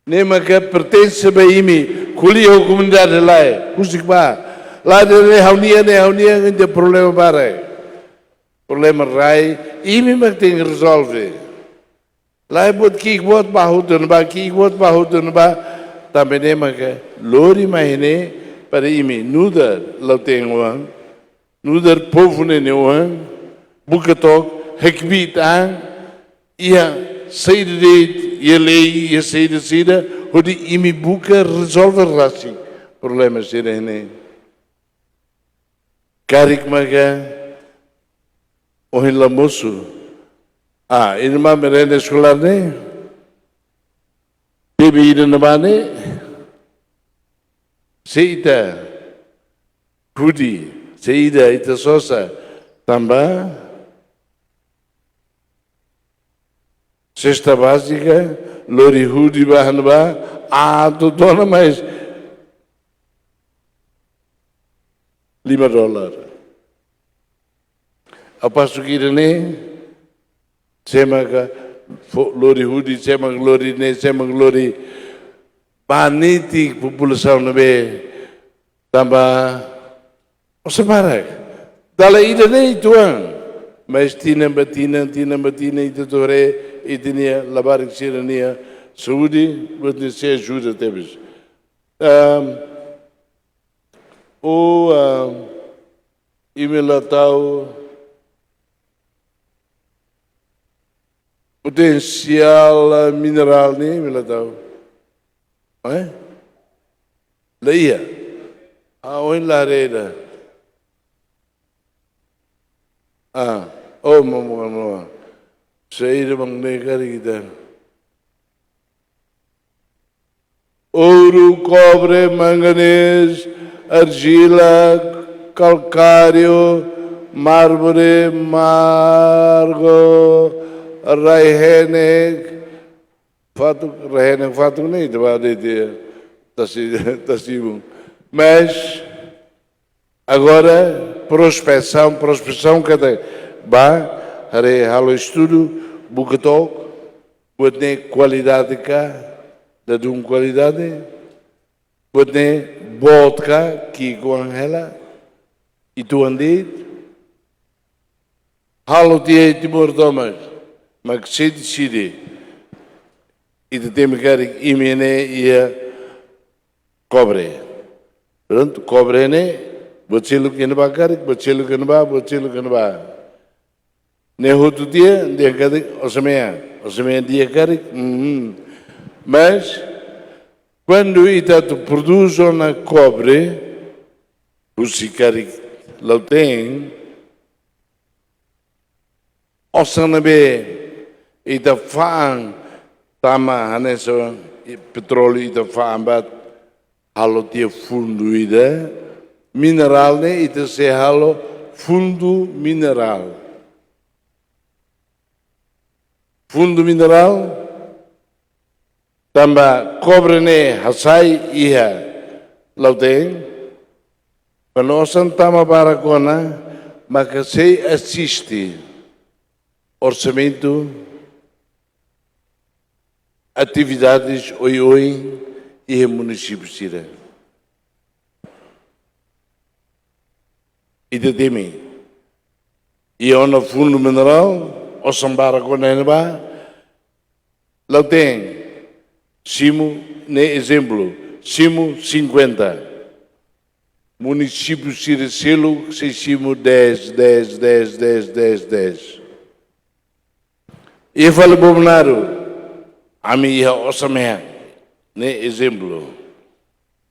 Ne'e maka pertense ba imi, ko'alia ho komunidade lae, husik bá. Lae dehan ne'e ha'u-nian, ne'e ha'u-nian, ita problema barak. Problema rai, imi mak tenke rezolve. Lae buat ki'ik boot bá hotu ona bá, ki'ik boot bá hotu ona bá. Tanba ne'e maka lori mai ne'e para imi nu'udar Lautein oan, nu'udar povu ne'e nia oan, buka took, hakbiit an, iha saida de'it, iha lei, iha saida, saida, hodi imi buka rezolve rasik problema sira-ne'e. Karik maka ohin la mosu. Ah, ida-ne'e mak merenda eskolár ne'e. Bebé ida-ne'ebá ne'e. Se ita hudi, se ida ita sosa, tanba sesta bázika, lori hudi ba han ba, ah, atu dona mais lima dolar. Apasu kira ne'e, sé mak fó lori hudi, sé mak lori ne'e, sé mak lori ba netik populasaun ne'ebé, tanba osan barak. Dala ida ne'e uitoan. Mais tinan ba tinan, tinan ba tinan, ita haree, ita-nia labarik sira-nia saúde, buat ne'e sei ajuda tebes. Ahm, o, ahm, imi la tau potensiál minerál ne'e, imi la tau. Eh? La iha. Ah, ohin la haree ida. Ah, oh, mama, mama. Saida mak ne'e karik ita. Ouro, cobre, manganês, argila, calcário, mármore, mármore, rai-henek, fatuk, rai-henek fatuk ne'e, ita bá de'it iha tasi, tasi bun. Mas, agora, prospeisaun, prospeisaun katak bá, haree halo estudu, buka took, buat ne'e kualidade ka, ladún kualidade, buat ne'e boot ka, ki'ik-oan hela, uitoan de'it, halo tiha iha Timor tomak, mak sei deside. Ita temi karik imi ne'e iha kobre. Prontu, kobre ne'e, buat seluk iha ne'ebá karik, buat seluk iha ne'ebá, buat seluk iha ne'ebá. Ne'e hotu tiha, dehan katak osan mean, osan mean di'ak karik, mhm. Mas, kuandu ita atu prodús ona kobre, husi karik Lautém, osan ne'ebé ita fa'an tama hanesan petróleu ita fa'an bá halo tiha fundu ida, minerál ne'e ita sei halo fundu minerál. Fundu minerál, tanba kobre ne'e hasai iha Lautém, kuandu osan tama barak ona, maka sei asiste orsamentu atividades oioin iha munisípiu sira. Ita temi. Iha ona fundu minerál, osan barak ona iha ne'ebá, Lautém, simu, ne'e ezemplu, simu cinquenta. Munisípiu sira seluk sei simu dez, dez, dez, dez, dez, dez. Iha fali Bobonaro, ami iha osan mean, ne'e ezemplu.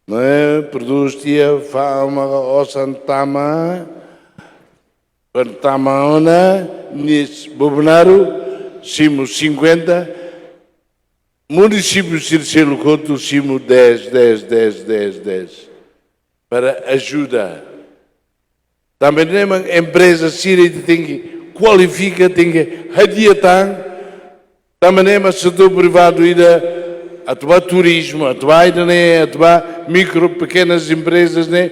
Ne'e prodús tiha, fa'an maka osan tama, kuandu tama ona, nia Bobonaro, simu cinquenta, munisípiu sira seluk hotu simu dez, dez, dez, dez, dez. Para ajuda. Tanba ne'e mak empreza sira ita tenke kualifika, tenke hadi'a tan. Tanba ne'e mak setór privadu ida atu bá turizmu, atu bá ida-ne'e, atu bá mikro, pekenas emprezas ne'e,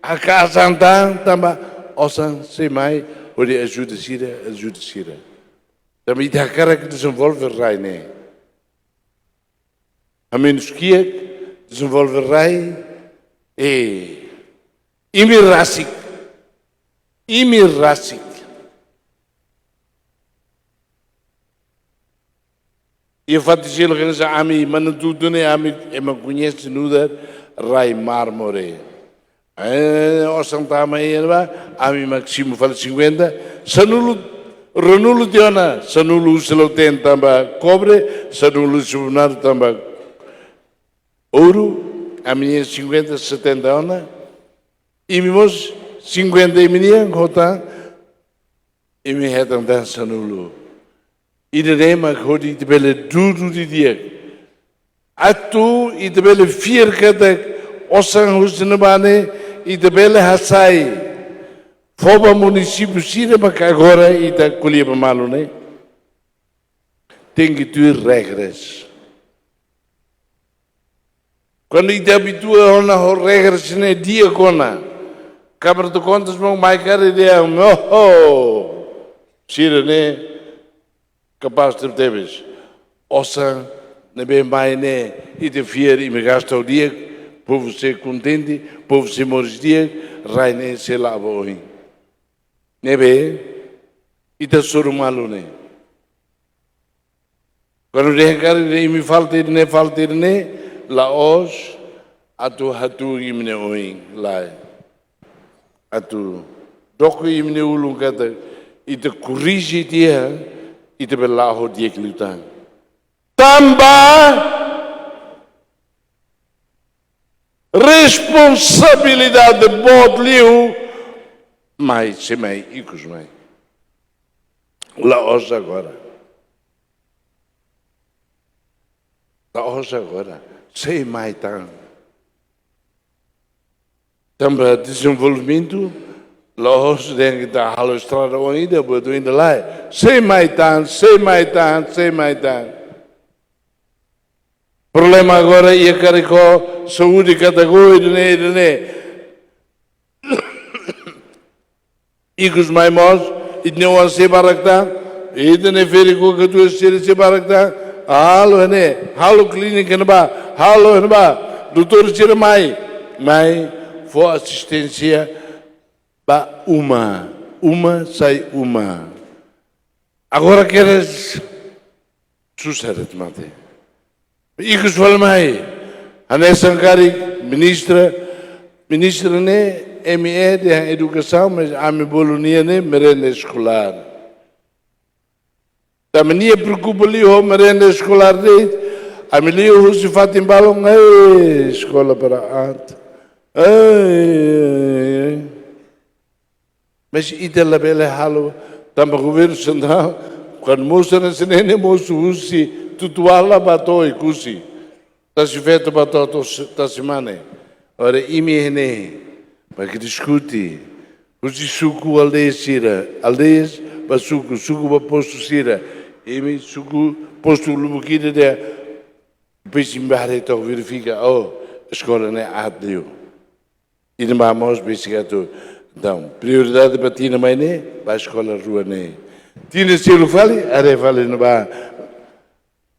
hakaas an tan, tanba osan sei mai, hodi ajuda sira, ajuda sira. Tanba ita hakarak dezenvolve rai ne'e. Hamenus kiak, dezenvolve rai, e imi rasik, imi rasik. Iha fatin seluk hanesan ami, Manatuto ne'e ami, ema koñese nu'udar rai mármore. Eh, osan tama iha ne'ebá, ami mak simu fali cinquenta, sanulu, ruanulu tiha ona, sanulu husi Lautém tanba kobre, sanulu husi Bobonaro tanba ouro, ami-nian cinquenta, setenta ona, imi mós cinquenta imi-nian, hotu, imi hetan tan sanulu. Ida-ne'e mak hodi ita bele dudu didi'ak. Atu ita bele fiar katak osan husi ne'ebá ne'e ita bele hasai. Fó ba munisípiu sira maka agora ita ko'alia ba malu ne'e. Tenke tuir regras. Kuandu ita abitua ona ho regras ne'e di'ak ona, Câmara de Contas mós mai karik dehan, oh, oh, sira ne'e kapás tebetebes. Osan ne'ebé mai ne'e, ita fiar imi gasta ho di'ak, povu sei kontente, povu sei moris di'ak, rai ne'e sei la'o ba oin. Ne'ebé, ita hasoru malu ne'e. Kuandu dehan karik imi falta ida-ne'e, falta ida-ne'e, la'ós atu hatuur imi-nia oin, lae. Atu dook imi-nia ulun katak ita korrije tiha, ita bele la'o ho di'ak liután. Tanba responsabilidade boot liu mai, sei mai ikus mai. La'ós agora. La'ós agora. Sei mai tan. Tanba dezenvolvimentu La'ós dehan ita halo estrada oin ida, buat oin ida lae. Sei mai tan, sei mai tan, sei mai tan. Problema agora iha Karikó, saúde katak oin ida-ne'e, ida-ne'e. Ikus mai mós, ita-nia oan sei barak tan, ita-nia ferik ho katuas sira sei barak tan, halo ne'e, halo klínika ne'ebá, halo ne'ebá, doutór sira mai, mai fó asisténsia ba uma, uma sai uma. Agora kedas susar de'it mate. Ikus fali mai. Hanesan karik ministra, ministra ne'e M E dehan edukasaun, mas ami bolu nia ne'e merenda eskolár. Tanba nia preokupa liu ho merenda eskolár de'it, ami liu husi fatin balun, eh, eskola para aat. Eh, eh, eh. Mas ita labele halo, tanba governu sentrál, kuandu mosu hanesan ne'e, mosu husi Tutuala ba to'o Oekusi. Tasi Feto ba to'o, to'o Tasi Mane. Ora imi iha ne'e, para ke diskute. Husi suku aldeia sira, aldeias ba suku, suku ba postu sira. Imi suku postu lubuk ida de'it, depois imi bá haree to'o verifika, oh, eskola ne'e aat liu. Ida-ne'ebá mós besik atu. Entaun, prioridade ba tinan mai ne'e, ba eskola rua ne'e. Tinan seluk fali, haree fali ne'ebá.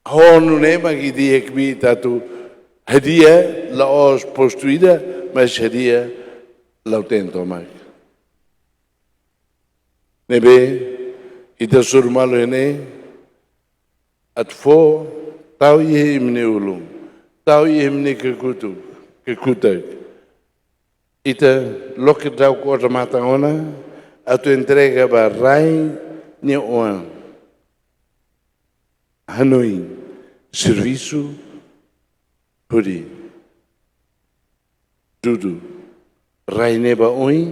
Ho nune'e mak ita di'ak liu atu hadi'a la'ós postu ida, mas hadi'a Lautém tomak. Ne'ebé, ita hasoru malu iha ne'e, atu fó, tau iha imi-nia ulun, tau iha imi-nia kekutuk, kekutak. Ita loke daudauk odamatan ona, atu entrega ba rai nia oan. Hanoin, servisu, hodi dudu rai ne'e ba oin.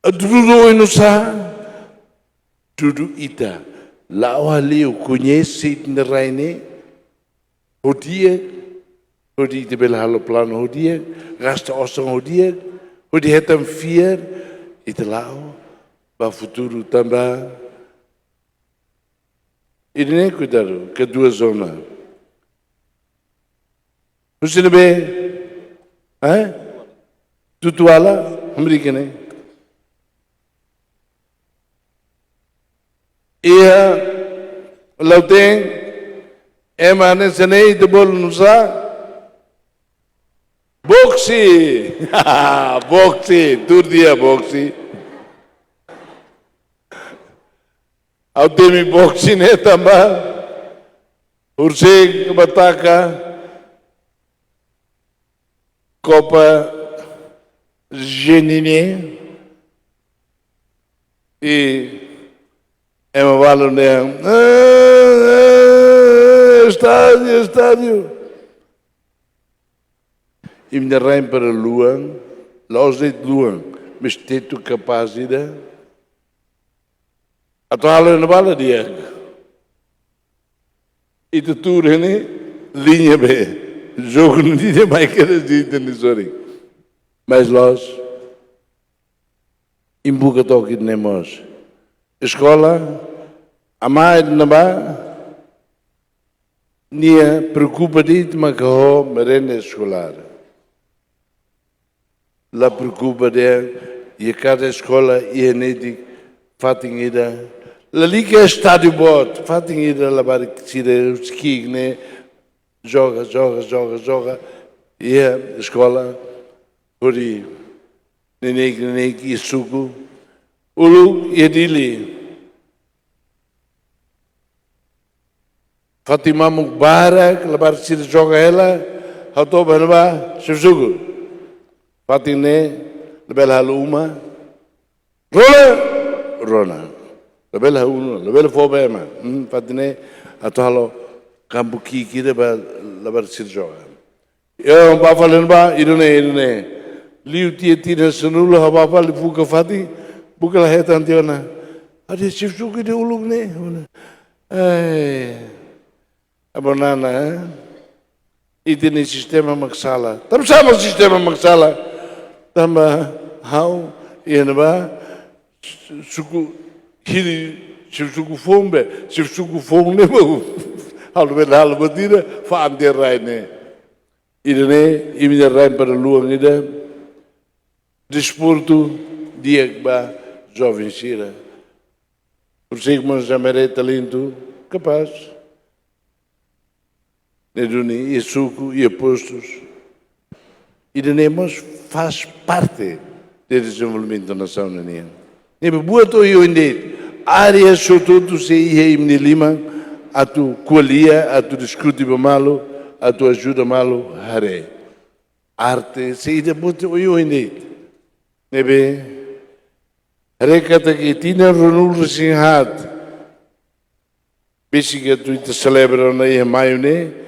Atu dudu oin nu'usá? Dudu ita, la'o liu, koñese ita-nia rai ne'e ho di'ak, hodi ita bele halo planu ho di'ak, gasta osan ho di'ak, hodi hetan fiar, ita la'o ba futuru tanba. Ida-ne'e kuidadu, kedua zona. Husi ne'ebé, eh? Tutuala, Amérika ne'e. Iha Lautém, ema hanesan ne'e ita bolu nu'usá? Boksi. Boksi, tuur di'ak boksi. Ha'u temi boksi ne'e tanba horiseik bá taka Copa Genine i ema balu dehan, eh, eh, estádiu, estádiu. Imi-nia rai para luan, la'ós de'it luan, mas tetu kapás ida. Atu halo iha ne'ebá la di'ak. Ita tuur iha ne'e, liña be. Jogu ne'e di'ak mai kedas ita-nia sorin. Mas loos, imi buka took iha ne'e mós. Eskola, amá iha ne'ebá, nia preokupa de'it maka ho merenda eskolár. La preokupa dehan, iha kada eskola, iha netik, fatin ida. Lalika estádiu boot, fatin ida labarik sira husi ki'ik ne'e, joga, joga, joga, joga. Iha eskola, hodi neineik, neineik iha suku. Uluk iha Dili. Fatin mamuk barak, labarik sira joga hela, ha'u toba hela ba, xefe suku. Fatin ne'e, labele halo uma. Rona, rona. Labele halo uma, labele fó ba ema. Hmm, fatin ne'e, atu halo kampu ki'ik ida ba, labarik sira joga. Ha'u bá fali iha ne'ebá, ida-ne'e, ida-ne'e. Liu tiha tinan sanulu, ha'u bá fali buka fatin, buka la hetan tiha ona. Ha'u dehan xefe suku ida uluk ne'e. Ai. Abonana, eh? Ita-nia sistema mak sala. Tanba sá mak sistema mak sala? Tanba ha'u iha ne'ebá suku hili, se suku foun be, se suku foun ne'e ba halo be halo buat ida, fa'an tiha rai ne'e. Ida-ne'e, imi-nia rai para luan ida, desportu di'ak ba joven sira. Por isso que mós já merece talento, capaz. Ne'e duni iha suku, iha postus. Ida-ne'e mós faz parte de dezenvolvimentu nasaun ninian. Ne'ebé buat oioin de'it, área hotu-hotu sei iha imi-nia liman, atu ko'alia, atu diskute ba malu, atu ajuda malu, haree. Arte, sei ida buat oioin de'it. Ne'ebé, haree katak iha tinan ruanulu-resin-haat, besik atu ita selebra ona iha maiu ne'e,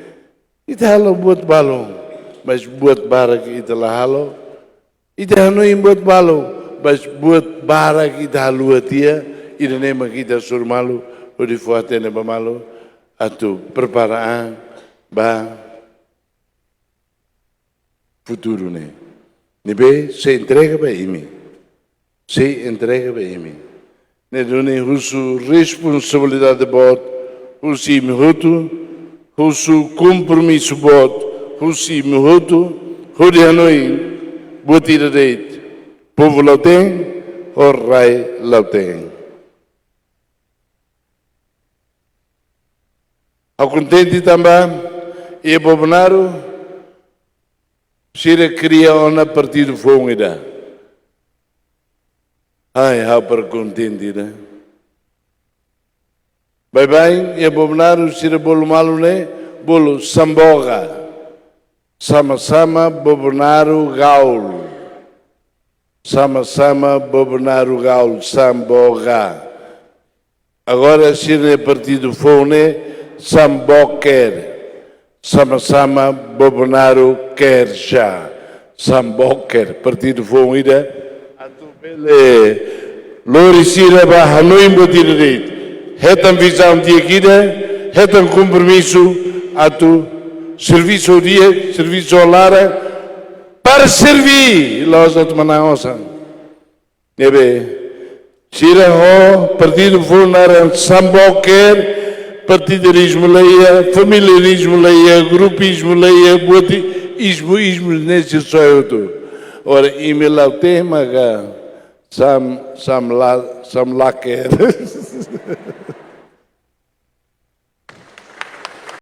ita halo buat balu, mas buat barak ita la halo. Ita hanoin buat balu, mas buat barak ita haluha tiha, ida-ne'e mak ita hasoru malu, hodi fó-hatene ba malu, atu prepara an ba futuru ne'e. Ne'ebé sei entrega ba imi. Sei entrega ba imi. Ne'e duni husu responsabilidade boot husi imi hotu, husu kompromisu boot husi imi hotu, hodi hanoin buat ida de'it. Povu Lautém, ho rai Lautém. Ha'u kontente tanba iha Bobonaro sira kria ona partidu foun ida. Ai, ha'u para kontente ida. Baibain iha Bobonaro sira bolu malu ne'e, bolu Samboga. Sama-sama Bobonaro Gaul. Sama-sama Bobonaro Gaul, Samboga. Agora sira-nia partidu foun ne'e Samboker. Sama-sama Bobonaro Kerja. Samboker, partidu foun ida. Atu bele lori sira ba hanoin buat ida de'it. Hetan vizaun di'ak ida, hetan kompromisu atu servisu di'ak, servisu ho laran, para serví, la'ós atu manán osan. Ne'ebé, sira ho partidu foun naran Samboker, partidarizmu la iha, familiarizmu la iha, grupizmu la iha, buat izmu, izmu ne'e sira soe hotu. Ora, imi Lautém mak Sam, Sam la, Sam laker.